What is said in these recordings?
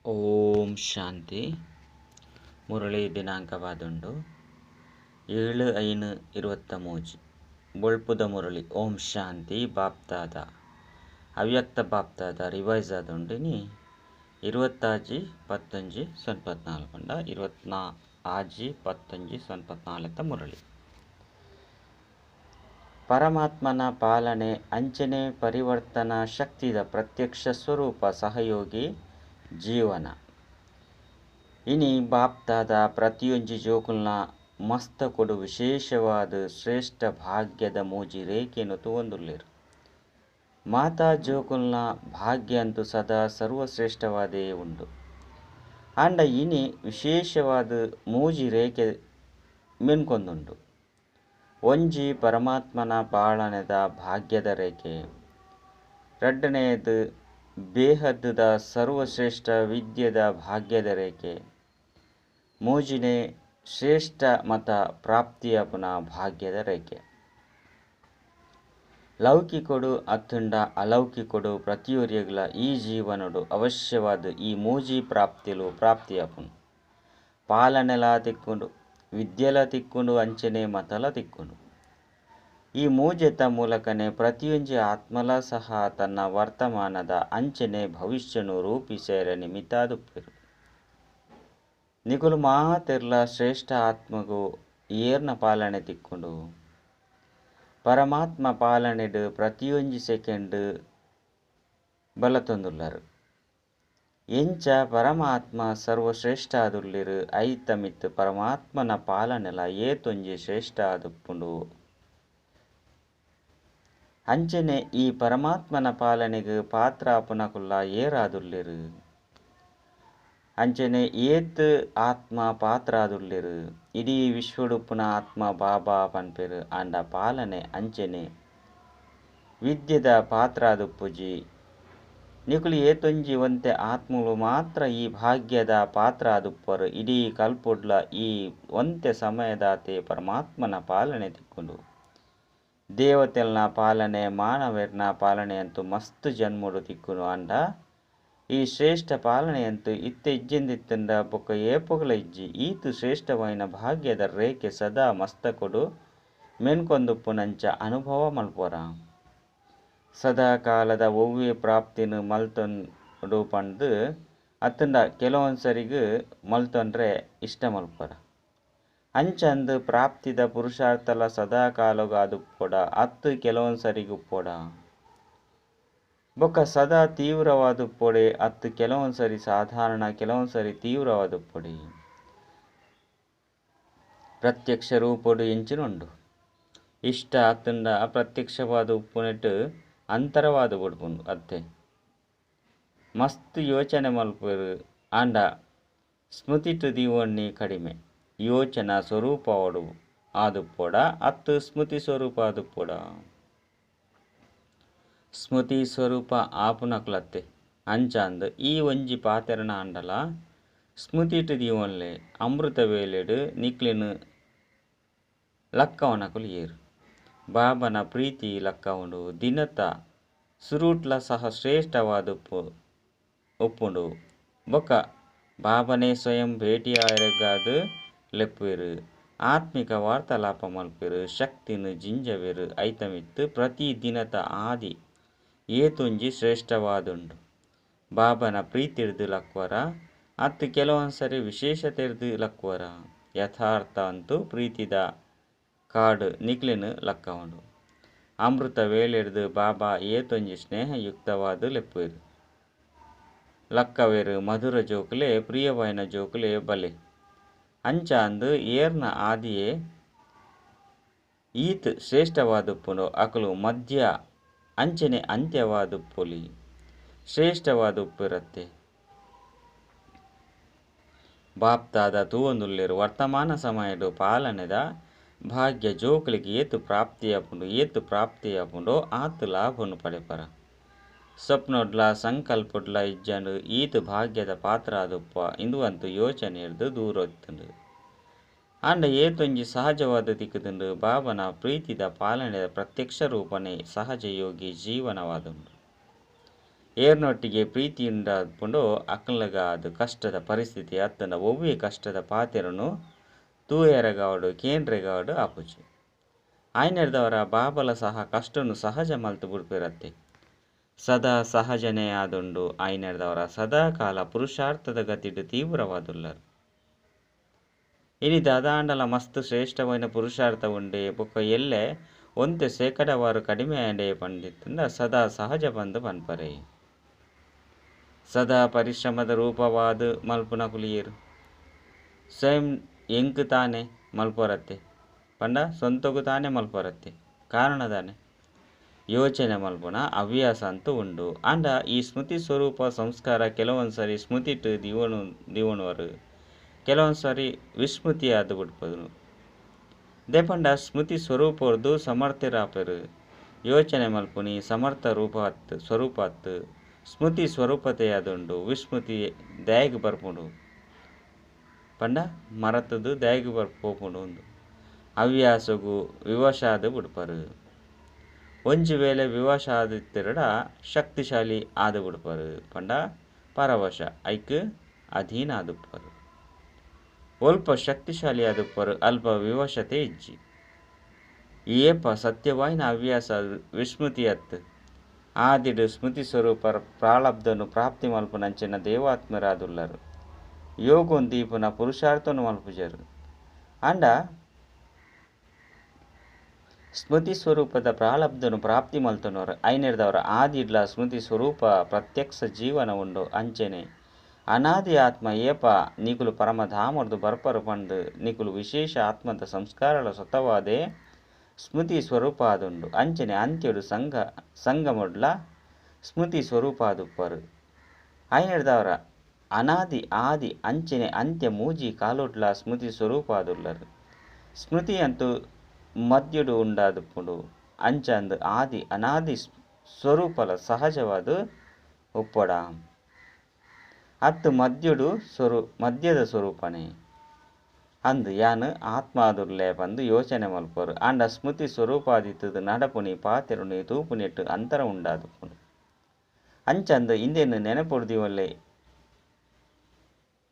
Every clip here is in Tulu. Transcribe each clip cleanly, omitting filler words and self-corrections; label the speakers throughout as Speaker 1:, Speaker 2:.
Speaker 1: ಓಂ ಶಾಂತಿ. ಮುರಳಿ ದಿನಾಂಕವಾದುಂಡು 7/5/23. ಬೊಳ್ಪುದ ಮುರಳಿ ಓಂ ಶಾಂತಿ. ಬಾಪ್ತಾದ ಅವ್ಯಕ್ತ ಬಾಪ್ತಾದ ರಿವೈಸ್ ಆದುಂಡು. ಇನಿ 26 10 ಪಂಡ 26 10 04 ಮುರಳಿ. ಪರಮಾತ್ಮನ ಪಾಲನೆ ಅಂಚನೆ ಪರಿವರ್ತನಾ ಶಕ್ತಿದ ಪ್ರತ್ಯಕ್ಷ ಸ್ವರೂಪ ಸಹಯೋಗಿ ಜೀವನ. ಇನಿ ಬಾಪ್ತಾದ ಪ್ರತಿಯೊಂಜಿ ಜೋಕುಲ್ನ ಮಸ್ತ ಕೊಡು ವಿಶೇಷವಾದ ಶ್ರೇಷ್ಠ ಭಾಗ್ಯದ ಮೂಜಿ ರೇಖೆಯನ್ನು ತೂವೊಂದುಲ್ಲೆರ್. ಮಾತಾ ಜೋಕುಲ್ನ ಭಾಗ್ಯ ಅಂತೂ ಸದಾ ಸರ್ವಶ್ರೇಷ್ಠವಾದೇ ಉಂಡು. ಆಂಡ ಇನಿ ವಿಶೇಷವಾದ ಮೂಜಿ ರೇಖೆ ಮೆನ್ಕೊಂದುಂಡು. ಒಂಜಿ ಪರಮಾತ್ಮನ ಪಾಲನೆದ ಭಾಗ್ಯದ ರೇಖೆ, ರಡ್ಡನೆಯದು ಬೇಹದ್ದುದ ಸರ್ವಶ್ರೇಷ್ಠ ವಿದ್ಯೆದ ಭಾಗ್ಯದ ರೇಖೆ, ಮೂಜಿನೇ ಶ್ರೇಷ್ಠ ಮತ ಪ್ರಾಪ್ತಿಯ ಪುನಃ ಭಾಗ್ಯದ ರೇಖೆ. ಲೌಕಿಕೊಡು ಅತ್ತುಂಡ ಅಲೌಕಿಕೊಡು ಪ್ರತಿಯೊರಿಯಗ್ಲ ಈ ಜೀವನಡು ಅವಶ್ಯವಾದ ಈ ಮೂಜಿ ಪ್ರಾಪ್ತಿಲು ಪ್ರಾಪ್ತಿಯಪುನು. ಪಾಲನೆಲ ತಿಕ್ಕೊಂಡು, ವಿದ್ಯೆಲ ತಿಕ್ಕೊಂಡು, ಅಂಚನೆ ಮತಲ ತಿಕ್ಕೊಂಡು. ಈ ಮೂಜೆತ ಮೂಲಕನೇ ಪ್ರತಿಯೊಂಜಿ ಆತ್ಮಲ ಸಹ ತನ್ನ ವರ್ತಮಾನದ ಅಂಚನೆ ಭವಿಷ್ಯನು ರೂಪಿಸೇರ ನಿಮಿತ್ತಾದುಪ್ಪೆರು. ನಿಕುಲು ಮಾತೆರ್ಲ ಶ್ರೇಷ್ಠ ಆತ್ಮಗು ಏರ್ನ ಪಾಲನೆ ತಿಕ್ಕೊಂಡು. ಪರಮಾತ್ಮ ಪಾಲನೆಡು ಪ್ರತಿಯೊಂಜಿ ಸೆಕೆಂಡ್ ಬಲತೊಂದುಲ್ಲರು. ಎಂಚ ಪರಮಾತ್ಮ ಸರ್ವಶ್ರೇಷ್ಠ ಆದುಲ್ಲಿರು ಐತ ಮಿತ್ತು ಪರಮಾತ್ಮನ ಪಾಲನೆಲ ಏತೊಂಜಿ ಶ್ರೇಷ್ಠ ಆದುಪ್ಪುಂಡು. ಅಂಚನೆ ಈ ಪರಮಾತ್ಮನ ಪಾಲನೆಗೆ ಪಾತ್ರ ಪುನಕುಲ್ಲ ಏರಾದುಲ್ಲಿರು. ಅಂಚನೆ ಏತ್ ಆತ್ಮ ಪಾತ್ರ ಆದುಲ್ಲಿರು. ಇಡೀ ವಿಶ್ವಡುಪ್ಪುನ ಆತ್ಮ ಬಾಬಾ ಪನ್ಪೆರು. ಆಂಡ ಪಾಲನೆ ಅಂಚನೆ ವಿದ್ಯೆದ ಪಾತ್ರ ಆದುಪ್ಪುಜಿ. ನಿಕುಲು ಏತೊಂಜಿ ಒಂತೆ ಆತ್ಮಲು ಮಾತ್ರ ಈ ಭಾಗ್ಯದ ಪಾತ್ರ ಆದುಪ್ಪರು. ಇಡೀ ಕಲ್ಪುಡ್ಲ ಈ ಒಂತೆ ಸಮಯದಾತೆ ಪರಮಾತ್ಮನ ಪಾಲನೆ ತಿಕ್ಕೊಂಡು. ದೇವತೆಲ್ನ ಪಾಲನೆ ಮಾನವೆರ್ನ ಪಾಲನೆ ಅಂತೂ ಮಸ್ತ್ ಜನ್ಮಡು ತಿಕ್ಕುನು. ಆಂಡ ಈ ಶ್ರೇಷ್ಠ ಪಾಲನೆಯಂತೂ ಇತ್ತೆ ಇಜ್ಜೆಂದಿತ್ತಂಡ ಬೊಕ್ಕ ಏಪೊಗಲ ಇಜ್ಜಿ. ಈತು ಶ್ರೇಷ್ಠವಾಯಿನ ಭಾಗ್ಯದ ರೇಖೆ ಸದಾ ಮಸ್ತಕೊಡು ಮೆನ್ಕೊಂದುಪ್ಪುನಂಚ ಅನುಭವ ಮಲ್ಪೊರ. ಸದಾ ಕಾಲದ ಒವ್ವೆ ಪ್ರಾಪ್ತಿನು ಮಲ್ತೊಂಡು ಪಂದು ಅತ್ತಂಡ ಕೆಲವೊಂದ್ಸರಿಗು ಮಲ್ತೊಂಡ್ರೆ ಇಷ್ಟ ಮಲ್ಪೊರ. ಅಂಚಂದು ಪ್ರಾಪ್ತಿದ ಪುರುಷಾರ್ಥಲ ಸದಾ ಕಾಲೊಗು ಆದುಪ್ಪೊಡ ಅತ್ತು ಕೆಲವೊಂದ್ಸರಿಗುಪ್ಪೊಡ. ಬೊಕ್ಕ ಸದಾ ತೀವ್ರವಾದುಪ್ಪೊಡೆ ಅತ್ತು ಕೆಲವೊಂದ್ಸರಿ ಸಾಧಾರಣ ಕೆಲವೊಂದ್ಸರಿ ತೀವ್ರವಾದುಪ್ಪೊಡೆ. ಪ್ರತ್ಯಕ್ಷ ರೂಪೊಡು ಎಂಚಿನುಂಡು ಇಷ್ಟ ಅತ್ತಂಡ ಅಪ್ರತ್ಯಕ್ಷವಾದ ಉಪ್ಪುನೆಟ್ಟು ಅಂತರವಾದ ಬೊಡ್ಪುಂಡು. ಅತ್ತೆ ಮಸ್ತ್ ಯೋಚನೆ ಮಲ್ಪೆರು. ಆಂಡ ಸ್ಮೃತಿಟು ದೀವೊಣ್ಣಿ ಕಡಿಮೆ. ಯೋಚನಾ ಸ್ವರೂಪವಡು ಆದುಪ್ಪೊಡ ಅತ್ತು ಸ್ಮೃತಿ ಸ್ವರೂಪ ಆದುಪ್ಪೊಡ. ಸ್ಮೃತಿ ಸ್ವರೂಪ ಆಪುನಕ್ಲತ್ತೆ ಅಂಚಾಂದ್ ಈ ಒಂಜಿ ಪಾತೆರಣ ಆಂಡಲ ಸ್ಮೃತಿಟು ದೀವೊನ್ಲೆ ಅಮೃತ ವೇಳೆಡು ನಿಕ್ಲೆನು ಲಕ್ಕವನಕುಲು ಏರು. ಬಾಬನ ಪ್ರೀತಿ ಲಕ್ಕವುಂಡು ದಿನತ ಸುರೂಟ್ಲ ಸಹ ಶ್ರೇಷ್ಠವಾದ ಉಪ್ಪುಂಡು. ಬೊಕ್ಕ ಬಾಬನೇ ಸ್ವಯಂ ಭೇಟಿಯಾಯರೆಗಾದ್ ಲೆಪ್ಪುವೆರು. ಆತ್ಮಿಕ ವಾರ್ತಾಲಾಪ ಮಲ್ಪೆರು. ಶಕ್ತಿನು ಜಿಂಜವೆರು. ಐತಮಿತ್ತು ಪ್ರತಿ ದಿನತ ಆದಿ ಏತೊಂಜಿ ಶ್ರೇಷ್ಠವಾದುಂಡು. ಬಾಬನ ಪ್ರೀತಿರ್ದು ಲಕ್ವರ ಅತ್ತು ಕೆಲವೊಂದ್ಸರಿ ವಿಶೇಷತೆರ್ದು ಲಕ್ವರ. ಯಥಾರ್ಥ ಅಂತೂ ಪ್ರೀತಿದ ಕಾಡು ನಿಕ್ಲೆನು ಲಕ್ಕವುಂಡು. ಅಮೃತ ವೇಳೆರ್ದು ಬಾಬಾ ಏತೊಂಜಿ ಸ್ನೇಹಯುಕ್ತವಾದ ಲೆಪ್ಪುವೆರು. ಲಕ್ಕವೆರು ಮಧುರ ಜೋಕುಲೆ ಪ್ರಿಯವಾಯಿನ ಜೋಕುಲೆ ಬಲೆ. ಅಂಚಾಂದು ಏರ್ನ ಆದಿಯೇ ಈತ್ ಶ್ರೇಷ್ಠವಾದುಪ್ಪುಂಡು. ಅಕಲು ಮಧ್ಯ ಅಂಚನೆ ಅಂತ್ಯವಾದುಪ್ಪೊಲಿ ಶ್ರೇಷ್ಠವಾದುಪ್ಪಿರತ್ತೆ. ಬಾಪ್ತಾದ ತೂವೊಂದುಲ್ಲೆರು ವರ್ತಮಾನ ಸಮಯಡು ಪಾಲನೆದ ಭಾಗ್ಯ ಜೋಕುಲಿಗೆ ಏತು ಪ್ರಾಪ್ತಿಯಾಪುಂಡು ಏತು ಪ್ರಾಪ್ತಿಯಾಪುಂಡೋ ಆತು ಲಾಭನು ಪಡೆಪರ. ಸ್ವಪ್ನೊಡ್ಲ ಸಂಕಲ್ಪೊಡ್ಲ ಇಜ್ಜಂಡು ಈತು ಭಾಗ್ಯದ ಪಾತ್ರ ಆದುಪ್ಪ ಇಂದು ಅಂತೂ ಯೋಚನೆ ಹಿಡ್ದು ದೂರೊತ್ತುಂಡು. ಆಂಡ ಏತೊಂಜಿ ಸಹಜವಾದ ತಿಕ್ಕುದುಂಡು. ಬಾಬನ ಪ್ರೀತಿದ ಪಾಲನೆಯ ಪ್ರತ್ಯಕ್ಷ ರೂಪನೆ ಸಹಜ ಯೋಗಿ ಜೀವನವಾದುಂಡು. ಏರ್ನೊಟ್ಟಿಗೆ ಪ್ರೀತಿಯುಂಡಾಪುಂಡೋ ಅಕ್ಲಗಾದ್ ಕಷ್ಟದ ಪರಿಸ್ಥಿತಿ ಅತ್ತಂಡ ಒವ್ವೆ ಕಷ್ಟದ ಪಾತೆರನು ತೂಯೆರೆಗಾವಡ್ ಕೇಂಡ್ರೆಗಾವಡ್ ಆಪುಜಿ. ಆಯ್ನೆಡ್ದಾವರ ಬಾಬಲ ಸಹ ಕಷ್ಟನು ಸಹಜ ಮಲ್ತ್ ಬುಡ್ಪೆರತ್ತೆ. ಸದಾ ಸಹಜನೇ ಆದುಂಡು. ಆಯ್ನೆಡ್ದಾವರ ಸದಾ ಕಾಲ ಪುರುಷಾರ್ಥದ ಗತಿಡ್ ತೀವ್ರವಾದುಲ್ಲರ್. ಇನಿ ದಾದಾಂಡಲ ಮಸ್ತ್ ಶ್ರೇಷ್ಠವಾಯಿನ ಪುರುಷಾರ್ಥ ಉಂಡೆ ಬೊಕ್ಕ ಎಲ್ಲೆ ಒಂತೆ ಶೇಕಡವಾರು ಕಡಿಮೆ ಆಂಡೆ ಪಂದಿತ್ತಂಡ ಸದಾ ಸಹಜ ಪಂದ್ ಪನ್ಪರೆ. ಸದಾ ಪರಿಶ್ರಮದ ರೂಪವಾದ್ ಮಲ್ಪುನಕುಲು ಏರು ಸ್ವಯಂ ಎಂಕ್ ತಾನೆ ಮಲ್ಪರತ್ತೆ ಪಂಡ ಸ್ವಂತಗು ತಾನೆ ಮಲ್ಪರತ್ತೆ ಕಾರಣ ದಾನೆ ಯೋಚನೆ ಮಲ್ಪುನ ಹವ್ಯಾಸ ಅಂತೂ ಉಂಡು. ಆಂಡ ಈ ಸ್ಮೃತಿ ಸ್ವರೂಪ ಸಂಸ್ಕಾರ ಕೆಲವೊಂದು ಸಾರಿ ಸ್ಮೃತಿಟ್ ದಿವಣು ದಿವಣುವರು ಕೆಲವೊಂದು ಸಾರಿ ವಿಸ್ಮೃತಿ ಆದ್ ಬಿಡ್ಪದು. ದೇಪಂಡ ಸ್ಮೃತಿ ಸ್ವರೂಪರ್ದು ಸಮರ್ಥರಾಪೆರು ಯೋಚನೆ ಮಲ್ಪುನಿ ಸಮರ್ಥ ರೂಪ ಅತ್ ಸ್ವರೂಪ ಅತ್ ಸ್ಮೃತಿ ಸ್ವರೂಪತೆಯಾದುಂಡು. ವಿಸ್ಮೃತಿ ದಾಯೆಗ್ ಬರ್ಪುಂಡು ಪಂಡ ಮರತದು ದಾಯೆಗ್ ಪೋಪುಂಡು ಉಂದು ಹವ್ಯಾಸಗು ವಿವಶಾದ ಬಿಡ್ಪರು. ಒಂಜಿ ವೇಳೆ ವಿವಶ ಆದಿತ್ತಿರಡ ಶಕ್ತಿಶಾಲಿ ಆದ ಬಿಡ್ಪರು ಪಂಡ ಪರವಶ ಐಕ್ ಅಧೀನ ಆದುಪ್ಪರು. ಅಲ್ಪ ಶಕ್ತಿಶಾಲಿ ಆದುಪ್ಪರು ಅಲ್ಪ ವಿವಶತೆ ಇಜ್ಜಿ. ಏಪ ಸತ್ಯವಾಯಿನ ಹವ್ಯಾಸ ವಿಸ್ಮೃತಿ ಅತ್ ಆದಿಡು ಸ್ಮೃತಿ ಸ್ವರೂಪ ಪ್ರಾಳಬ್ಧನು ಪ್ರಾಪ್ತಿ ಮಲ್ಪುನಂಚಿನ ದೇವಾತ್ಮರಾದುಲ್ಲರು. ಯೋಗನ್ ದೀಪುನ ಪುರುಷಾರ್ಥನು ಮಲ್ಪುಜರು. ಆಂಡ ಸ್ಮೃತಿ ಸ್ವರೂಪದ ಪ್ರಾಳಬ್ಧನು ಪ್ರಾಪ್ತಿ ಮಲ್ತನವರು ಐನೆರ್ದವರ ಆದಿಡ್ಲ ಸ್ಮೃತಿ ಸ್ವರೂಪ ಪ್ರತ್ಯಕ್ಷ ಜೀವನ ಉಂಡು. ಅಂಚನೆ ಅನಾದಿ ಆತ್ಮ ಏಪ ನಿಕುಲು ಪರಮಧಾಮರ್ದು ಬರ್ಪರು ಪಂದು ನಿಕುಲು ವಿಶೇಷ ಆತ್ಮದ ಸಂಸ್ಕಾರಗಳ ಸ್ವತವಾದೇ ಸ್ಮೃತಿ ಸ್ವರೂಪ ಆದುಂಡು. ಅಂಚನೆ ಅಂತ್ಯಡು ಸಂಗಮಡ್ಲ ಸ್ಮೃತಿ ಸ್ವರೂಪ ಆದುಪ್ಪರು. ಐನೆರ್ದವರ ಅನಾದಿ ಆದಿ ಅಂಚನೆ ಅಂತ್ಯ ಮೂಜಿ ಕಾಲೋಡ್ಲ ಸ್ಮೃತಿ ಸ್ವರೂಪ ಆದುಲ್ಲರು. ಸ್ಮೃತಿ ಅಂತೂ ಮದ್ಯಡು ಉಂಡಾದುಪ್ಪುಂಡು. ಅಂಚಂದು ಆದಿ ಅನಾದಿ ಸ್ವರೂಪಲ ಸಹಜವಾದ ಉಪ್ಪಡ ಅತ್ತು ಮದ್ಯಡು ಮದ್ಯದ ಸ್ವರೂಪನೇ ಅಂದು ಯಾನ್ ಆತ್ಮಾದುರ್ಲೆ ಪಂದು ಯೋಚನೆ ಮಲ್ಪರು. ಆಂಡ ಸ್ಮೃತಿ ಸ್ವರೂಪಾದಿತ್ತದು ನಡಪುನಿ ಪಾತೆರುನಿ ತೂಪುನಿಟ್ಟು ಅಂತರ ಉಂಡಾದುಪ್ಪುಂಡು. ಅಂಚಂದು ಇಂದೇನು ನೆನಪುಡ್ದಿವಲ್ಲೆ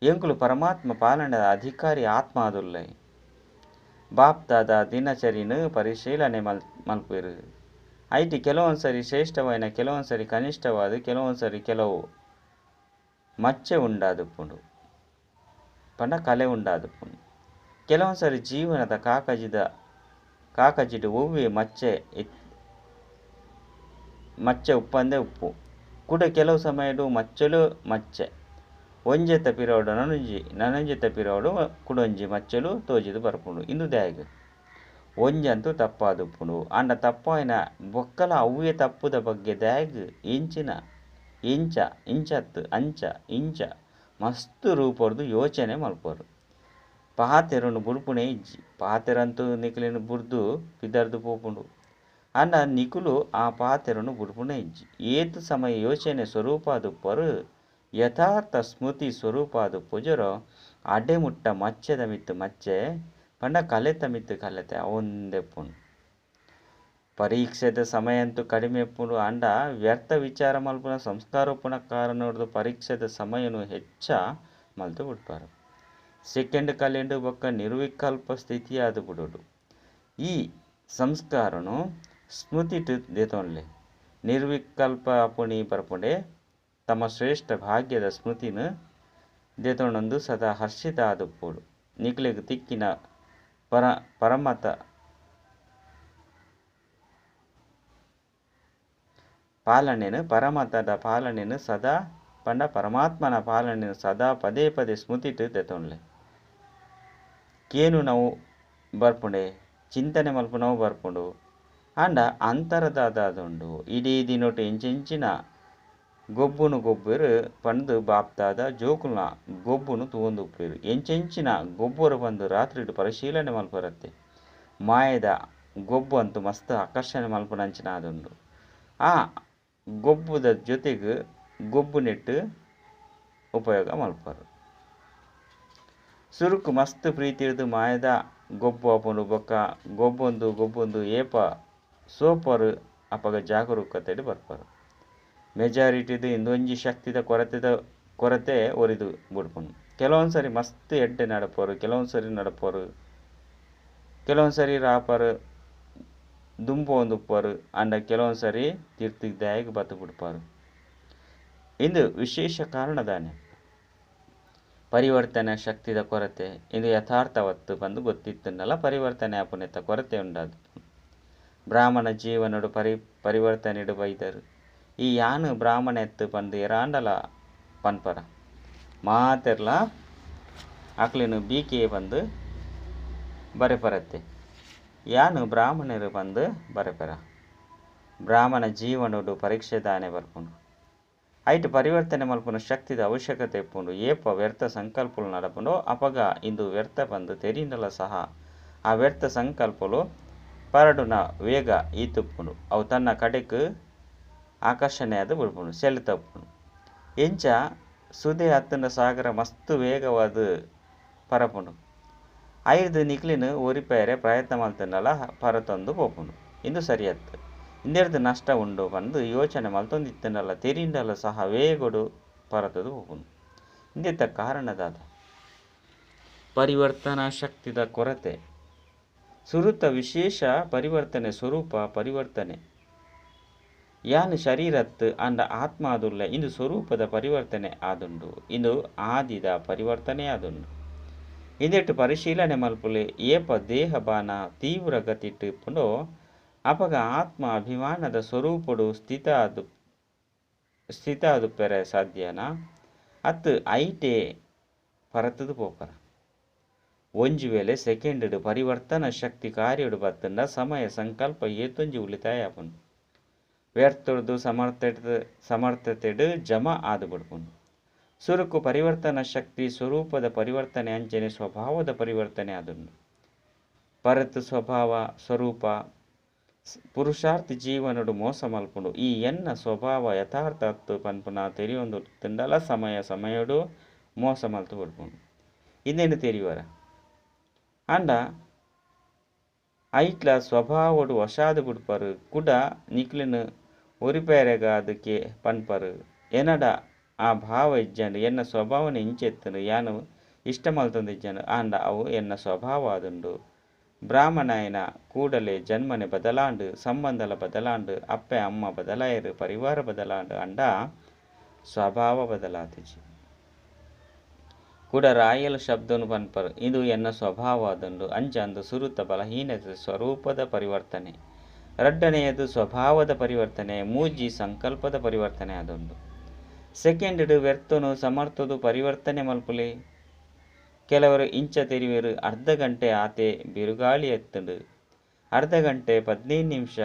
Speaker 1: ಎಂಕುಲು ಪರಮಾತ್ಮ ಪಾಲನೆದ ಅಧಿಕಾರಿ ಆತ್ಮಾದುರ್ಲೆ. ಬಾಪ್ದಾದ ದಿನಚರಿನ ಪರಿಶೀಲನೆ ಮಲ್ಪೆರು. ಐಟಿ ಕೆಲವೊಂದು ಸರಿ ಶ್ರೇಷ್ಠವಾಯಿನ ಕೆಲವೊಂದು ಸರಿ ಕನಿಷ್ಠವಾದ ಕೆಲವೊಂದು ಸರಿ ಕೆಲವು ಮಚ್ಚೆ ಉಂಡಾದುಪ್ಪುಂಡು ಪಂಡ ಕಲೆ ಉಂಡಾದುಪ್ಪುಂಡು. ಕೆಲವೊಂದು ಸರಿ ಜೀವನದ ಕಾಕಜಿಡು ಒವ್ವೆ ಮಚ್ಚೆ ಉಪ್ಪಂದೆ ಉಪ್ಪು ಕೂಡ ಕೆಲವು ಸಮಯಡು ಮಚ್ಚಲು ಮಚ್ಚೆ ಒಂಜೆತ ಪಿರೋಡು ನನೊಂಜೆತ ಪಿರೋಡು ಕುಡೊಂಜಿ ಮಚ್ಚಲು ತೋಜಿದು ಬರ್ಪುಂಡು. ಇಂದು ದಾಯೆಗ್ ಒಂಜಂತೂ ತಪ್ಪಾದುಪ್ಪುಂಡು. ಆಂಡ ತಪ್ಪಾಯಿನ ಬೊಕ್ಕಲ ಅವ್ವೇ ತಪ್ಪುದ ಬಗ್ಗೆ ದಾಯೆಗ್ ಇಂಚಿನ ಇಂಚ ಇಂಚತ್ತು ಅಂಚ ಇಂಚ ಮಸ್ತ್ ರೂಪೊರ್ದು ಯೋಚನೆ ಮಲ್ಪರು. ಪಾತೆರನು ಬುಡ್ಪುಣೆ ಇಜ್ಜಿ. ಪಾತೆರಂತೂ ನಿಕುಲೆನ್ ಬುಡ್ದು ಪಿದರ್ದು ಪೋಪುಂಡು. ಆಂಡ ನಿಕುಲು ಆ ಪಾತೆರನು ಬುಡ್ಪುಣೆ ಇಜ್ಜಿ. ಏತ್ ಸಮಯ ಯೋಚನೆ ಸ್ವರೂಪಾದುಪ್ಪರು ಯಥಾರ್ಥ ಸ್ಮೃತಿ ಸ್ವರೂಪಾದುಪ್ಪುಜರೋ ಅಡೆ ಮುಟ್ಟ ಮಚ್ಚೆದ ಮಿತ್ತು ಮಚ್ಚೆ ಪಂಡ ಕಲೆತ ಮಿತ್ತು ಕಲೆತೆ ಅವೊಂದೆಪ್ಪುಂಡು. ಪರೀಕ್ಷೆದ ಸಮಯ ಅಂತೂ ಕಡಿಮೆ ಇಪ್ಪುಂಡು. ಆಂಡ ವ್ಯರ್ಥ ವಿಚಾರ ಮಲ್ಪುನ ಸಂಸ್ಕಾರೋಪಣ ಕಾರಣೊಡ್ದು ಪರೀಕ್ಷೆದ ಸಮಯನು ಹೆಚ್ಚ ಮಲ್ತು ಬಿಡ್ಪಾರು. ಸೆಕೆಂಡ್ ಕಲೆಂಡು ಬೊಕ್ಕ ನಿರ್ವಿಕಲ್ಪ ಸ್ಥಿತಿಯಾದ ಬಿಡೋಡು. ಈ ಸಂಸ್ಕಾರನು ಸ್ಮೃತಿಟ್ ದೆತೊನ್ಲೆ ನಿರ್ವಿಕಲ್ಪ ಅಪುಣಿ ಬರ್ಪುಂಡೆ ತಮ್ಮ ಶ್ರೇಷ್ಠ ಭಾಗ್ಯದ ಸ್ಮೃತಿನ ದೆತೊಂಡೊಂದು ಸದಾ ಹರ್ಷಿತ ಆದುಪ್ಪೋಡು. ನಿಕ್ಲೆಗ್ ತಿಕ್ಕಿನ ಪರಮತ ಪಾಲನೆನು ಪರಮತದ ಪಾಲನೆನು ಸದಾ ಪಂಡ ಪರಮಾತ್ಮನ ಪಾಲನೆನು ಸದಾ ಪದೇ ಪದೇ ಸ್ಮೃತಿಟ್ ದೆತೊನ್ಲೆ. ಕೇನು ನಾವು ಬರ್ಪುಂಡೆ ಚಿಂತನೆ ಮಲ್ಪು ನಾವು ಬರ್ಪುಂಡು. ಆಂಡ ಅಂತರದಾದುಂಡು ಇಡೀ ದಿನೊಟು ಇಂಚಿಂಚಿನ ಗೊಬ್ಬುನು ಗೊಬ್ಬೆರು ಪಂದು ಬಾಪ್ತಾದ ಜೋಕುಲ್ನ ಗೊಬ್ಬುನು ತೂವೊಂದು ಉಪ್ಪೆರು. ಎಂಚೆಂಚಿನ ಗೊಬ್ಬರು ಬಂದು ರಾತ್ರಿಡ್ ಪರಿಶೀಲನೆ ಮಲ್ಪರತ್ತೆ. ಮಾಯದ ಗೊಬ್ಬು ಅಂತೂ ಮಸ್ತ್ ಆಕರ್ಷಣೆ ಮಲ್ಪುನಂಚಿನ ಆದುಂಡು. ಆ ಗೊಬ್ಬುದ ಜೊತೆಗೆ ಗೊಬ್ಬು ನೆಟ್ಟು ಉಪಯೋಗ ಮಲ್ಪರು. ಸುರುಕು ಮಸ್ತ್ ಪ್ರೀತಿ ಇರ್ದು ಮಾಯದ ಗೊಬ್ಬು ಆಪುಂಡು. ಬೊಕ್ಕ ಗೊಬ್ಬೊಂದು ಗೊಬ್ಬೊಂದು ಏಪ ಸೋಪರು ಅಪಗ ಜಾಗರೂಕತೆಡ್ ಬರ್ಪರು. ಮೆಜಾರಿಟಿದು ಇಂದೊಂಜಿ ಶಕ್ತಿದ ಕೊರತೆದ ಕೊರತೆ ಒರಿದು ಬುಡ್ಪುಂಡು. ಕೆಲವೊಂದು ಸರಿ ಮಸ್ತ್ ಎಡ್ಡೆ ನಡಪರು, ಕೆಲವೊಂದು ಸರಿ ನಡಪರು, ಕೆಲವೊಂದು ಸರಿ ರಾಪರು ದುಂಬು ಅಂಡ ಕೆಲವೊಂದು ಸರಿ ತೀರ್ತಿದ್ದಾಯಗ್ ಬತ್ತು ಬಿಡ್ಪಾರು. ಇಂದು ವಿಶೇಷ ಕಾರಣದಾನೆ ಪರಿವರ್ತನೆ ಶಕ್ತಿದ ಕೊರತೆ. ಇದು ಯಥಾರ್ಥವತ್ತು ಬಂದು ಗೊತ್ತಿತ್ತನ್ನಲ್ಲ ಪರಿವರ್ತನೆ ಆಪುನೆತ್ತ ಕೊರತೆ ಉಂಡಾದು. ಬ್ರಾಹ್ಮಣ ಜೀವನಡು ಪರಿವರ್ತನೆಡು ಬೈದರು. ಈ ಯಾನು ಬ್ರಾಹ್ಮಣ ಎತ್ತು ಪಂದು ಎರಾಂಡಲ ಪನ್ಪರ ಮಾತೆರ್ಲ ಅಕ್ಲೆನು ಬಿ ಕೆ ಬಂದು ಬರೆಪರತ್ತೆ. ಯಾನು ಬ್ರಾಹ್ಮಣರು ಬಂದು ಬರೆಪರ. ಬ್ರಾಹ್ಮಣ ಜೀವನಡು ಪರೀಕ್ಷೆ ದಾನೆ ಬರ್ಪುಂಡು. ಐಟ್ ಪರಿವರ್ತನೆ ಮಲ್ಪುನ ಶಕ್ತಿದ ಅವಶ್ಯಕತೆ ಇಪ್ಪುಂಡು. ಏಪ ವ್ಯರ್ಥ ಸಂಕಲ್ಪಲು ನಡಪುಂಡು ಅಪಗ ಇಂದು ವ್ಯರ್ಥ ಬಂದು ತೆರಿಂಡಲ ಸಹ ಆ ವ್ಯರ್ಥ ಸಂಕಲ್ಪಲು ಪರಡುನ ವೇಗ ಈತುಪ್ಪುಂಡು. ಅವು ತನ್ನ ಕಡೆಕ್ ಆಕರ್ಷಣೆ ಆದ್ ಬಿಡ್ಪುಂಡು, ಸೆಳೆತಪ್ಪುಂಡು. ಇಂಚ ಸುದೆ ಅತ್ತಂಡ ಸಾಗರ ಮಸ್ತ್ ವೇಗವಾದ ಪರಪುಂಡು. ಐರ್ದು ನಿಕ್ಲಿನ ಒರಿಪೇರೆ ಪ್ರಯತ್ನ ಮಲ್ತಂಡಲ ಪರತೊಂದು ಪೋಪುಂಡು. ಇಂದು ಸರಿಯತ್ತು. ಇಂದೆರ್ದು ನಷ್ಟ ಉಂಡು ಪಂದು ಯೋಚನೆ ಮಲ್ತೊಂದಿತ್ತಂಡಲ ತೆರಿಂಡಲ ಸಹ ವೇಗಡು ಪರತದು ಪೋಪುಂಡು. ಇಂದೆತ್ತ ಕಾರಣದಾದ ಪರಿವರ್ತನಾ ಶಕ್ತಿದ ಕೊರತೆ. ಸುರುತ ವಿಶೇಷ ಪರಿವರ್ತನೆ ಸ್ವರೂಪ ಪರಿವರ್ತನೆ. ಯಾನ್ ಶರೀರತ್ ಅಂಡ ಆತ್ಮ ಆದುಲ್ಲ. ಇಂದು ಸ್ವರೂಪದ ಪರಿವರ್ತನೆ ಆದುಂಡು. ಇಂದು ಆದಿದ ಪರಿವರ್ತನೆ ಆದುಂಡು. ಇಂದೆಟ್ಟು ಪರಿಶೀಲನೆ ಮಲ್ಪುಲೆ. ಏಪ ದೇಹ ಬಾನ ತೀವ್ರ ಗತಿಟ್ಟು ಇಪ್ಪುಂಡೋ ಅಪಗ ಆತ್ಮ ಅಭಿಮಾನದ ಸ್ವರೂಪಡು ಸ್ಥಿತ ಸ್ಥಿತ ಆದುಪ್ಪೆರೆ ಸಾಧ್ಯನಾ ಅತ್ತು ಐಟೆ ಪರತದು ಪೋಪರ. ಒಂಜಿ ವೇಳೆ ಸೆಕೆಂಡ್ ಪರಿವರ್ತನಾ ಶಕ್ತಿ ಕಾರ್ಯಡು ಬತ್ತಂಡ ಸಮಯ ಸಂಕಲ್ಪ ಏತೊಂಜಿ ಉಳಿತಾಯ ಆಪುಂಡು. ವ್ಯರ್ಥೊಡ್ದು ಸಮರ್ಥತೆಡ್ ಜಮಾ ಆದು ಬಿಡ್ಪುಂಡು. ಸುರುಕು ಪರಿವರ್ತನಾ ಶಕ್ತಿ ಸ್ವರೂಪದ ಪರಿವರ್ತನೆ ಅಂಚನೆ ಸ್ವಭಾವದ ಪರಿವರ್ತನೆ ಆದುಂಡು. ಪರತ್ ಸ್ವಭಾವ ಸ್ವರೂಪ ಪುರುಷಾರ್ಥ ಜೀವನಡು ಮೋಸ ಮಲ್ಪುಂಡು. ಈ ಎನ್ನ ಸ್ವಭಾವ ಯಥಾರ್ಥ ಅತ್ತು ಪನ್ಪುನ ತೆರಿಯೊಂದು ತಿಂಡಲ ಸಮಯ ಸಮಯಡು ಮೋಸ ಮಲ್ತು ಬಿಡ್ಪುಂಡು. ಇಂದೇನು ತೆರಿಯುವರ ಅಂಡ ಐಟ್ಲ ಸ್ವಭಾವಡು ವಶಾದ ಬಿಡ್ಪರು. ಕುಡ ನಿಕ್ಲಿನ ಒರಿಪೇರೆಗಾದಕ್ಕೆ ಪನ್ಪರು. ಎನಡ ಆ ಭಾವ ಇಜ್ಜಂಡು ಎನ್ನ ಸ್ವಭಾವನೆ ಇಂಚೆತ್ತನು ಯಾನು ಇಷ್ಟ ಮಲ್ತೊಂದು ಇಜ್ಜಂಡು ಆಂಡ ಅವು ಎನ್ನ ಸ್ವಭಾವ ಆದುಂಡು. ಬ್ರಾಹ್ಮಣಾಯನ ಕೂಡಲೇ ಜನ್ಮನೆ ಬದಲಾಂಡು, ಸಂಬಂಧಲ ಬದಲಾಂಡು, ಅಪ್ಪೆ ಅಮ್ಮ ಬದಲಾಯರು, ಪರಿವಾರ ಬದಲಾಂಡು, ಅಂಡ ಸ್ವಭಾವ ಬದಲಾತಿಜಿ. ಕೂಡ ರಾಯಲ್ ಶಬ್ದನು ಪನ್ಪರು. ಇದು ಎನ್ನ ಸ್ವಭಾವ ಆದುಂಡು. ಅಂಚಂದು ಸುರುತ ಬಲಹೀನತೆ ಸ್ವರೂಪದ ಪರಿವರ್ತನೆ, ರಡ್ಡನೆಯದು ಸ್ವಭಾವದ ಪರಿವರ್ತನೆ, ಮೂಜಿ ಸಂಕಲ್ಪದ ಪರಿವರ್ತನೆ ಆದುಂಡು. ಸೆಕೆಂಡ್ ವ್ಯರ್ಥನು ಸಮರ್ಥದು ಪರಿವರ್ತನೆ ಮಲ್ಪುಲೆ. ಕೆಲವರು ಇಂಚ ತೆರಿವೆರು ಅರ್ಧ ಗಂಟೆ ಆತೆ ಬಿರುಗಾಳಿ ಎತ್ತಂಡು, ಅರ್ಧ ಗಂಟೆ 15 ನಿಮಿಷ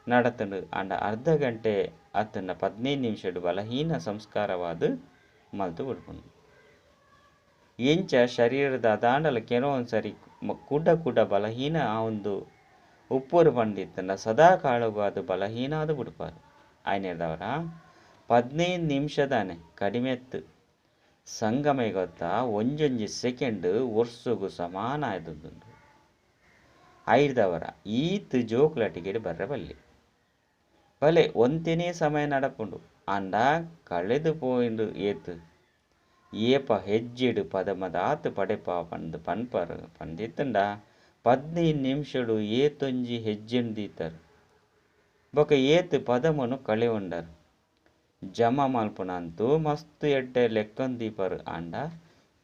Speaker 1: ನಡತಂಡು, ಅಂಡ ಅರ್ಧ ಗಂಟೆ ಅತ್ತಂಡ 15 ನಿಮಿಷಡು ಬಲಹೀನ ಸಂಸ್ಕಾರವಾದ ಮಲ್ತು ಬಿಡ್ಪುಂಡು. ಎಂಚ ಶರೀರದ ದಾಂಡಲ ಕೆಲವೊಂದು ಸರಿ ಕುಡ ಕುಡ ಬಲಹೀನ ಆ ಒಂದು ಉಪ್ಪುರು ಪಂಡಿತ್ತಂಡ ಸದಾ ಕಾಳಗು ಅದು ಬಲಹೀನ ಅದು ಬಿಡ್ಪಾರು. ಆಯ್ನೇದವರ 15 ನಿಮಿಷದಾನೆ ಕಡಿಮೆತ್ತು ಸಂಗಮ ಗೊತ್ತಾ ಒಂಜೊಂಜಿ ಸೆಕೆಂಡ್ ವರ್ಷಗು ಸಮಾನ ಆಯ್ದುಂಡು. ಐರ್ದವರ ಈತ್ ಜೋಕ್ಲಟಿಗೆಡ್ ಬರ್ರೆ ಬಲ್ಲಿ ಬಲೆ ಒಂತೆನೇ ಸಮಯ ನಡಪುಂಡು. ಅಂಡ ಕಳೆದು ಪೋಯಿಂಡು ಏತು ಏಪ ಹೆಜ್ಜೆಡು ಪದಮದಾತ್ ಪಡೆಪ ಪಂದು ಪನ್ಪರು ಪಂದಿತ್ತಂಡ 15 ನಿಮಿಷಡು ಏತೊಂಜಿ ಹೆಜ್ಜೆನ್ ದೀತರು. ಬೊಕ ಏತು ಪದಮನು ಕಳೆಯುಂಡರು. ಜಮ ಮಲ್ಪುನಂತೂ ಮಸ್ತ್ ಎಡ್ಡೆ ಲೆಕ್ಕೊಂದೀಪರು. ಆಂಡ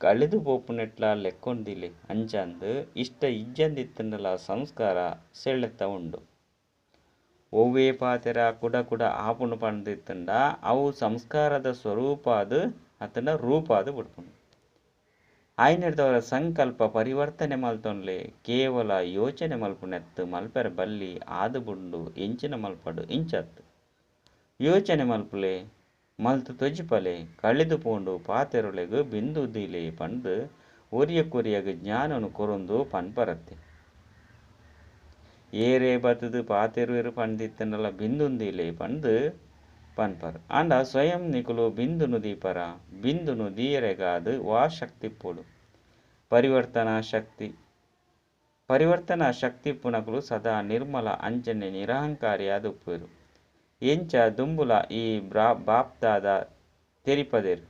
Speaker 1: ಕಳೆದು ಪೋಪುನೆಟ್ಲ ಲೆಕ್ಕೊಂದಿಲೆ. ಅಂಚಂದು ಇಷ್ಟ ಇಜ್ಜಂದಿತ್ತಂಡಲ ಸಂಸ್ಕಾರ ಸೆಳೆತ ಉಂಡು. ಒವ್ವೇ ಪಾತೆರ ಕುಡ ಕುಡ ಆಪುಂಡು ಪಂದಿತ್ತಂಡ ಅವು ಸಂಸ್ಕಾರದ ಸ್ವರೂಪ ಅದು ಅತ್ತಂಡ ರೂಪ ಅದು ಬಿಡ್ಪುಂಡು. ಆಯ್ನೆಡ್ದವರ ಸಂಕಲ್ಪ ಪರಿವರ್ತನೆ ಮಲ್ತೊನ್ಲೆ. ಕೇವಲ ಯೋಚನೆ ಮಲ್ಪುನೆತ್ತು ಮಲ್ಪೆರ ಬಲ್ಲಿ ಆದು ಬುಂಡು ಎಂಚಿನ ಮಲ್ಪಡು ಇಂಚತ್ತು ಯೋಚನೆ ಮಲ್ಪುಲೆ ಮಲ್ತು ತೊಜಿಪಲೆ ಕಳೆದು ಪೋಂಡು ಪಾತೆರೊಳೆಗು ಬಿಂದು ದಿಲೆ ಪಂದು ಒರಿಯ ಕೊರಿಯಗ ಜ್ಞಾನನು ಕೊರೊಂದು ಪನ್ಪರತ್ತೆ. ಏರೇ ಬತ್ತದು ಪಾತೆರುವೆರು ಪಂದಿತ್ತನಲ್ಲ ಬಿಂದುಂದಿಲೆ ಪಂದು ಪನ್ಪರ್. ಆಂಡ ಸ್ವಯಂ ನಿಕುಲು ಬಿಂದುನು ದೀಪರ ಬಿಂದುನು ದೀಯರೆಗಾದು ವಾ ಶಕ್ತಿ ಪೋಡು. ಪರಿವರ್ತನಾ ಶಕ್ತಿ ಪರಿವರ್ತನಾ ಶಕ್ತಿ ಪುನಕುಲು ಸದಾ ನಿರ್ಮಲ ಅಂಚನೆ ನಿರಹಂಕಾರಿಯಾದ ಉಪ್ಪುವೆರು. ಎಂಚ ದುಂಬುಲ ಈ ಬಾಪ್ದಾದ ತೆರಿಪದೆರ್.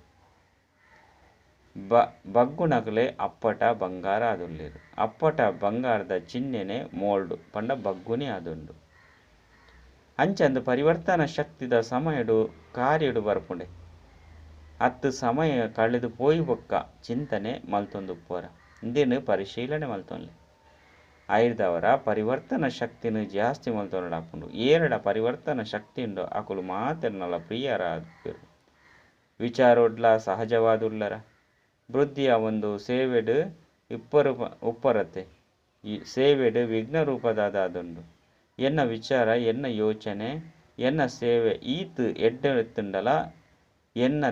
Speaker 1: ಬಗ್ಗುನಕುಲೇ ಅಪ್ಪಟ ಬಂಗಾರ ಆದುಲ್ಲೆರ್. ಅಪ್ಪಟ ಬಂಗಾರದ ಚಿಹ್ನೆನೆ ಮೋಲ್ಡ್ ಪಂಡ ಬಗ್ಗುನಿ ಆದುಂಡು. ಅಂಚಂದ್ ಪರಿವರ್ತನಾ ಶಕ್ತಿದ ಸಮಯಡು ಕಾರ್ಯಡು ಬರ್ಪುಂಡೆ ಅತ್ತು ಸಮಯ ಕಳೆದು ಪೋಯಿ ಬೊಕ್ಕ ಚಿಂತನೆ ಮಲ್ತೊಂದುಪ್ಪರ ಇಂದೆನ್ ಪರಿಶೀಲನೆ ಮಲ್ತೊನ್ಲೆ. ಐರ್ದವರ ಪರಿವರ್ತನ ಶಕ್ತಿನ ಜಾಸ್ತಿ ಮಲ್ತೊನಡಾಪುಂಡು. ಏರಡ ಪರಿವರ್ತನ ಶಕ್ತಿ ಉಂಡು ಅಕುಲು ಮಾತೆರ್ನಲ ಪ್ರಿಯರಾದಿಪ್ಪೆರು. ವಿಚಾರೋಡ್ಲ ಸಹಜವಾದುಳ್ಳರ ವೃದ್ಧಿಯ ಒಂದು ಸೇವೆಡ್ ಉಪ್ಪರತೆ ಈ ಸೇವೆಡ್ ವಿಘ್ನ ರೂಪದಾದುಂಡು. ಎನ್ನ ವಿಚಾರ ಎನ್ನ ಯೋಚನೆ ಎನ್ನ ಸೇವೆ ಈತ್ ಎಡ್ಡೆತ್ತುಂಡಲ ಎನ್ನ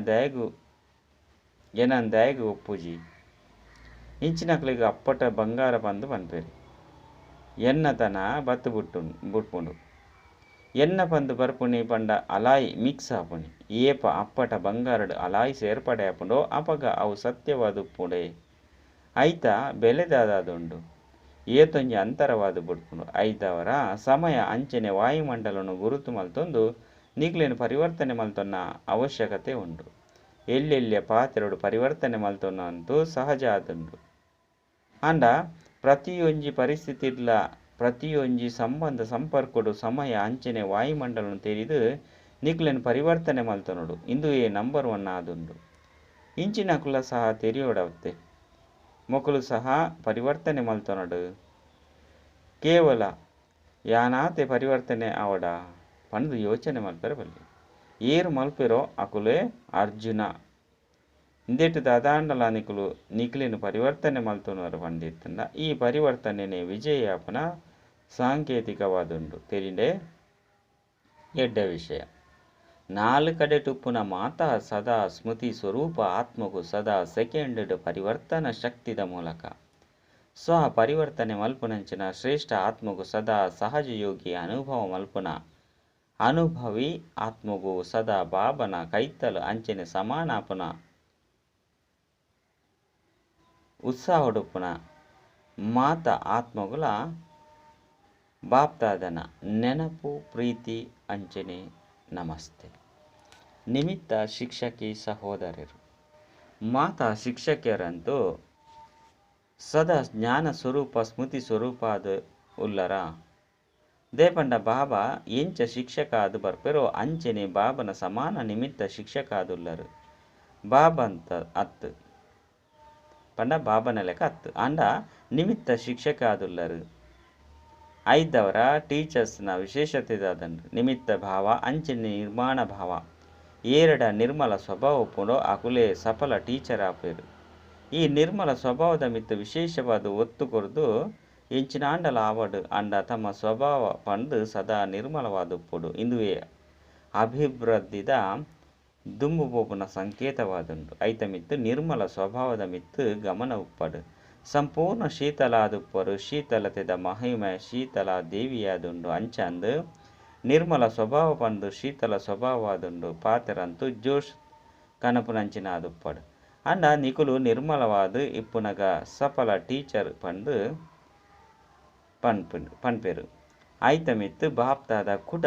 Speaker 1: ದಾಯಗು ಒಪ್ಪುಜಿ. ಇಂಚಿನಕ್ಲೆಗ್ ಅಪ್ಪಟ ಬಂಗಾರ ಪಂದು ಪನ್ಪೆರ್. ಎನ್ನ ತನ ಬತ್ತು ಬುಟ್ಪುಂಡು. ಎನ್ನ ಪಂದು ಬರ್ಪುಣಿ ಪಂಡ ಅಲಾಯ್ ಮಿಕ್ಸ್ ಆಪುಣಿ. ಏಪ ಅಪ್ಪಟ ಬಂಗಾರಡ್ ಅಲಾಯ್ ಸೇರ್ಪಡೆ ಆಪುಂಡೋ ಅಪಗ ಅವು ಸತ್ಯವಾದ ಉಪ್ಪುಂಡೆ. ಐತ ಬೆಲೆದಾದುಂಡು. ಏತೊಂಜಿ ಅಂತರವಾದ ಬುಡ್ಪುಂಡು. ಐದವರ ಸಮಯ ಅಂಚನೆ ವಾಯುಮಂಡಲನು ಗುರುತು ಮಲ್ತೊಂದು ನಿಕ್ಲೆನ್ ಪರಿವರ್ತನೆ ಮಲ್ತೊನ್ನ ಅವಶ್ಯಕತೆ ಉಂಡು. ಎಲ್ಲೆಲ್ಯ ಪಾತ್ರೆಡು ಪರಿವರ್ತನೆ ಮಲ್ತೊನ್ನಂತೂ ಸಹಜ ಆದುಂಡು. ಆಂಡ ಪ್ರತಿಯೊಂಜಿ ಪರಿಸ್ಥಿತಿಡ್ಲ ಪ್ರತಿಯೊಂಜಿ ಸಂಬಂಧ ಸಂಪರ್ಕಡು ಸಮಯ ಅಂಚನೆ ವಾಯುಮಂಡಲನು ತೆರಿದು ನಿಕ್ಲೆನ್ ಪರಿವರ್ತನೆ ಮಲ್ತೊನಡು. ಇಂದುವೇ ನಂಬರ್ 1 ಆದುಂಡು. ಇಂಚಿನಕುಲ ಸಹ ತೆರಿಯೋಡತ್ತೆ. ಮೊಕುಲು ಸಹ ಪರಿವರ್ತನೆ ಮಲ್ತೊನಡು. ಕೇವಲ ಯಾನಾತೆ ಪರಿವರ್ತನೆ ಆವಡ ಪಂದು ಯೋಚನೆ ಮಲ್ಪೆರ ಬಲ್ಲಿ. ಏರು ಮಲ್ಪೆರೋ ಅಕುಲೇ ಅರ್ಜುನ. ಇಂದೆಟ್ ದಾದಾಂಡಲ ನಿಕುಲು ನಿಕ್ಲೆನ್ ಪರಿವರ್ತನೆ ಮಲ್ತೊನರು ಪಂದಿತ್ತಂಡ ಈ ಪರಿವರ್ತನೆನೇ ವಿಜಯಾಪನ ಸಾಂಕೇತಿಕವಾದುಂಡು. ತೆರಿಂಡೆ ಎಡ್ಡೆ ವಿಷಯ. ನಾಲ್ ಕಡೆ ಟುಪ್ಪುನ ಮಾತಾ ಸದಾ ಸ್ಮೃತಿ ಸ್ವರೂಪ ಆತ್ಮಗು ಸದಾ ಸೆಕೆಂಡ್ ಪರಿವರ್ತನ ಶಕ್ತಿದ ಮೂಲಕ ಸ್ವ ಪರಿವರ್ತನೆ ಮಲ್ಪುನಂಚಿನ ಶ್ರೇಷ್ಠ ಆತ್ಮಗು ಸದಾ ಸಹಜ ಯೋಗಿ ಅನುಭವ ಮಲ್ಪುನ ಅನುಭವಿ ಆತ್ಮಗು ಸದಾ ಬಾಬನ ಕೈತಲು ಅಂಚನೆ ಸಮಾನಾಪನ ಉತ್ಸಾಹೊಡುಪ್ಪುನ ಮಾತ ಆತ್ಮಗುಲ ಬಾಪ್ತಾದನ ನೆನಪು ಪ್ರೀತಿ ಅಂಚನೆ ನಮಸ್ತೆ. ನಿಮಿತ್ತ ಶಿಕ್ಷಕಿ ಸಹೋದರರು. ಮಾತಾ ಶಿಕ್ಷಕಿಯರಂತೂ ಸದಾ ಜ್ಞಾನ ಸ್ವರೂಪ ಸ್ಮೃತಿ ಸ್ವರೂಪ ಅದು ಉಲ್ಲರ. ದೇಪಂಡ ಬಾಬಾ ಎಂಚ ಶಿಕ್ಷಕ ಅದು ಬರ್ಪೆರೋ ಅಂಚನೆ ಬಾಬನ ಸಮಾನ ನಿಮಿತ್ತ ಶಿಕ್ಷಕ ಆದುಲ್ಲರು. ಬಾಬಂತ ಅತ್ತು ಪಂಡ ಬಾಬನ ಲೆಕ್ಕ ಅತ್ತು ಅಂಡ ನಿಮಿತ್ತ ಶಿಕ್ಷಕ ಆದುಲ್ಲರು. ಐದವರ ಟೀಚರ್ಸ್ನ ವಿಶೇಷತೆ ದಾದಂಡು ನಿಮಿತ್ತ ಭಾವ ಅಂಚನೆ ನಿರ್ಮಾಣ ಭಾವ. ಏರಡ ನಿರ್ಮಲ ಸ್ವಭಾವ ಉಪ್ಪುಂಡೋ ಅಕುಲೇ ಸಫಲ ಟೀಚರ್ ಆಪೇರು. ಈ ನಿರ್ಮಲ ಸ್ವಭಾವದ ಮಿತ್ತ ವಿಶೇಷವಾದ ಒತ್ತು ಕೊರ್ದು ಎಂಚಿನಾಂಡಲ ಆವಡು ಅಂಡ ತಮ್ಮ ಸ್ವಭಾವ ಪಂದು ಸದಾ ನಿರ್ಮಲವಾದ ಉಪ್ಪುಡು. ಇಂದುವೇ ಅಭಿವೃದ್ಧಿದ ದುಂಬು ಪೋಪುನ ಸಂಕೇತವಾದುಂಡು. ಐತ ಮಿತ್ತು ನಿರ್ಮಲ ಸ್ವಭಾವದ ಮಿತ್ತು ಗಮನ ಉಪ್ಪಡು. ಸಂಪೂರ್ಣ ಶೀತಲಾದುಪ್ಪರು. ಶೀತಲತೆದ ಮಹಿಮೆ ಶೀತಲ ದೇವಿಯಾದುಂಡು. ಅಂಚಂದು ನಿರ್ಮಲ ಸ್ವಭಾವ ಪಂದು ಶೀತಲ ಸ್ವಭಾವವಾದುಂಡು. ಪಾತೆರಂತೂ ಜೋಶ್ ಕನಪುನಂಚಿನ ಆದುಪ್ಪಡು. ಅಂಡ ನಿಕುಲು ನಿರ್ಮಲವಾದ ಇಪ್ಪುನಗ ಸಫಲ ಟೀಚರ್ ಪಂದು ಪನ್ಪೆರು. ಐತ ಮಿತ್ತು ಬಾಪ್ತಾದ ಕುಡ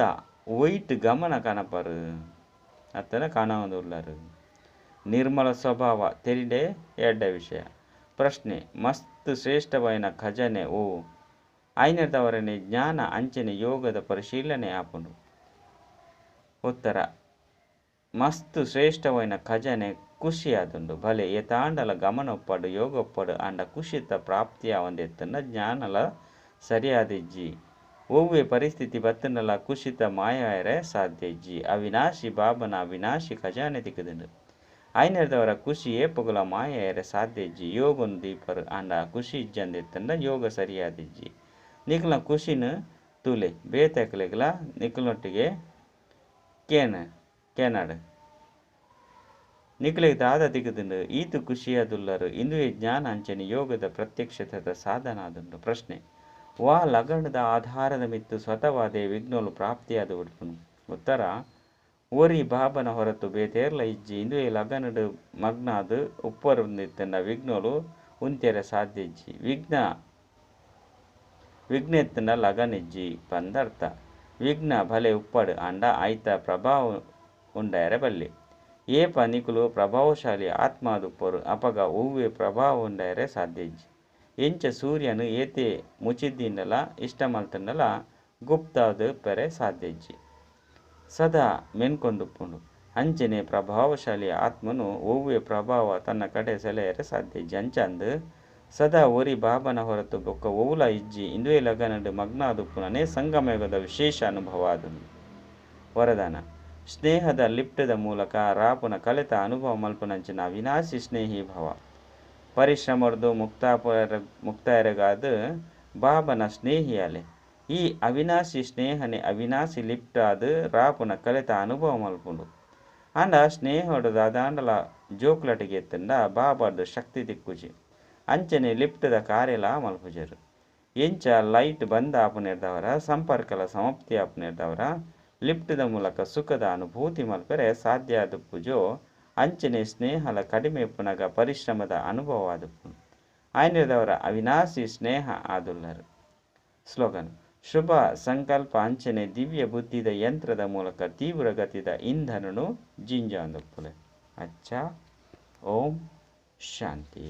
Speaker 1: ಒಯ್ಟ್ ಗಮನ ಕನಪರು ಅತ್ತನ ಕಾಣುವುದುಲ್ಲರು. ನಿರ್ಮಲ ಸ್ವಭಾವ ತೆರಿಡೆ ಎಡ್ಡ ವಿಷಯ. ಪ್ರಶ್ನೆ ಮಸ್ತ್ ಶ್ರೇಷ್ಠವಾಯಿನ ಖಜಾನೆ ಓ ಐನದವರನೆ ಜ್ಞಾನ ಅಂಚನೆ ಯೋಗದ ಪರಿಶೀಲನೆ ಆಪುಂಡು. ಉತ್ತರ ಮಸ್ತ್ ಶ್ರೇಷ್ಠವಾಯಿನ ಖಜಾನೆ ಖುಷಿಯಾದುಂಡು. ಭಲೆ ಏತಾಂಡಲ ಗಮನ ಒಪ್ಪಡು ಯೋಗ ಒಪ್ಪಡು ಅಂಡ ಖುಷಿತ ಪ್ರಾಪ್ತಿಯ ಒಂದೆತ್ತಂಡ ಜ್ಞಾನಲ ಸರಿಯಾದಿಜ್ಜಿ. ಒವ್ವೆ ಪರಿಸ್ಥಿತಿ ಬತ್ತಂಡಲ ಖುಷಿತ ಮಾಯಾಯರೆ ಸಾಧ್ಯ ಇಜ್ಜಿ. ಅವಿನಾಶಿ ಬಾಬನ ಅವಿನಾಶಿ ಖಜಾನೆ ತಿಕ್ಕುದುಂಡು. ಐನರ್ದವರ ಖುಷಿ ಏಪಗುಲ ಮಾಯಾಯರೆ ಸಾಧ್ಯ ಇಜ್ಜಿ. ಯೋಗನ್ ದೀಪರು ಅಂಡ ಖುಷಿ ಇಜ್ಜಂದೆತ್ತಂಡ ಯೋಗ ಸರಿಯಾದಿಜ್ಜಿ. ನಿಕ್ಲ ಖುಷಿನ ತುಲೆ ಬೇತಕ್ಲೆಗ್ಲ ನಿಕ್ಲೊಟ್ಟಿಗೆ ಕೇನಾಡು ನಿಕ್ಲೆಗ್ ದಾದ ತಿಕ್ಕುದುಂಡು. ಈತು ಖುಷಿಯಾದುಲ್ಲರು. ಇಂದುವೆ ಜ್ಞಾನ ಅಂಚನೆ ಯೋಗದ ಪ್ರತ್ಯಕ್ಷತೆದ ಸಾಧನ ಆದುಂಡು. ಪ್ರಶ್ನೆ ವಾ ಲಗಣದ ಆಧಾರದ ಮಿತ್ತು ಸ್ವತವಾದೇ ವಿಘ್ನಲು ಪ್ರಾಪ್ತಿಯಾದ ಉಡ್ಪುನು. ಉತ್ತರ ಒರಿ ಬಾಬನ ಹೊರತು ಬೇತೇರ್ಲ ಇಜ್ಜಿ. ಇಂದುವೆ ಲಗನಡು ಮಗ್ನಾದು ಉಪ್ಪರುಂದಿತ್ತಂಡ ವಿಘ್ನಲು ಉಂತೆರೆ ಸಾಧ್ಯ ಇಜ್ಜಿ. ವಿಘ್ನ ಎತ್ತಂಡ ಲಗನ್ ಇಜ್ಜಿ ಪಂದರ್ಥ. ವಿಘ್ನ ಭಲೆ ಉಪ್ಪಡ್ ಆಂಡ ಆಯಿತ ಪ್ರಭಾವ ಉಂಡಾಯೆರೆ ಬಲ್ಲಿ. ಏಪ ನಿಕುಲು ಪ್ರಭಾವಶಾಲಿ ಆತ್ಮ ಆದುಪ್ಪರು ಅಪಗ ಒವ್ವೆ ಪ್ರಭಾವ ಉಂಡಾಯೆರೆ ಸಾಧ್ಯ ಇಜ್ಜಿ. ಎಂಚ ಸೂರ್ಯನು ಏತೆ ಮುಚಿದ್ದೀಂಡಲ ಇಷ್ಟ ಮಲ್ತಂಡಲ ಗುಪ್ತಾದ್ ಪೆರೆ ಸಾಧ್ಯ ಇಜ್ಜಿ. ಸದಾ ಮೆನ್ಕೊಂದುಪ್ಪುಂಡು. ಅಂಚನೆ ಪ್ರಭಾವಶಾಲಿ ಆತ್ಮನು ಒವ್ವೆ ಪ್ರಭಾವ ತನ್ನ ಕಡೆ ಸೆಲೆಯರೆ ಸಾಧ್ಯ ಇಜ್ಜಿ. ಅಂಚಂದ್ ಸದಾ ಒರಿ ಬಾಬನ ಹೊರತು ಬೊಕ್ಕ ಒವ್ಲ ಇಜ್ಜಿ ಇಂದುವೇ ಲಗನಡ್ ಮಗ್ನಾದುಪ್ಪುನನೇ ಸಂಗಮಯುಗದ ವಿಶೇಷ ಅನುಭವ ಆದುಂಡು. ವರದಾನ ಸ್ನೇಹದ ಲಿಪ್ಟದ ಮೂಲಕ ರಾಪುನ ಕಲೆತ ಅನುಭವ ಮಲ್ಪುನಂಚಿನ ಅವಿನಾಶಿ ಸ್ನೇಹಿ ಭವ. ಪರಿಶ್ರಮರ್ದು ಮುಕ್ತಾಯರಗಾದ ಬಾಬನ ಸ್ನೇಹಿಯಾಲೆ. ಈ ಅವಿನಾಶಿ ಸ್ನೇಹನೆ ಅವಿನಾಶಿ ಲಿಪ್ಟ್ ಆದ್ ರಾಪುನ ಕಲೆತ ಅನುಭವ ಮಲ್ಪುಂಡು. ಆಂಡ ಸ್ನೇಹಡು ದಾದಾಂಡಲ ಜೋಕ್ಲಟಿಗೆ ಎತ್ತಂಡ ಬಾಬಾರ್ದು ಶಕ್ತಿ ತಿಕ್ಕುಜಿ. ಅಂಚನೆ ಲಿಪ್ಟದ ಕಾರ್ಯಲ ಮಲ್ಪುಜರು. ಎಂಚ ಲೈಟ್ ಬಂದ್ ಆಪುನೆರ್ದವರ ಸಂಪರ್ಕಲ ಸಮಾಪ್ತಿ ಆಪುನೆರ್ದವರ ಲಿಪ್ಟದ ಮೂಲಕ ಸುಖದ ಅನುಭೂತಿ ಮಲ್ಪೆರೆ ಸಾಧ್ಯ ಆದುಪ್ಪುಜೋ ಅಂಚನೆ ಸ್ನೇಹಲ ಕಡಿಮೆ ಇಪ್ಪುನಗ ಪರಿಶ್ರಮದ ಅನುಭವ ಆದುಪ್ಪುಂಡು. ಆಯ್ನೆರ್ದವರ ಅವಿನಾಶಿ ಸ್ನೇಹ ಆದುಲ್ಲರು. ಸ್ಲೋಗನ್ ಶುಭ ಸಂಕಲ್ಪ ಅಂಚನೆ ದಿವ್ಯ ಬುದ್ಧಿದ ಯಂತ್ರದ ಮೂಲಕ ತೀವ್ರ ಗತಿದ ಇಂಧನನು ಜಿಂಜಾಂದುಪ್ಪುಲೆ. ಅಚ್ಚಾ, ಓಂ ಶಾಂತಿ.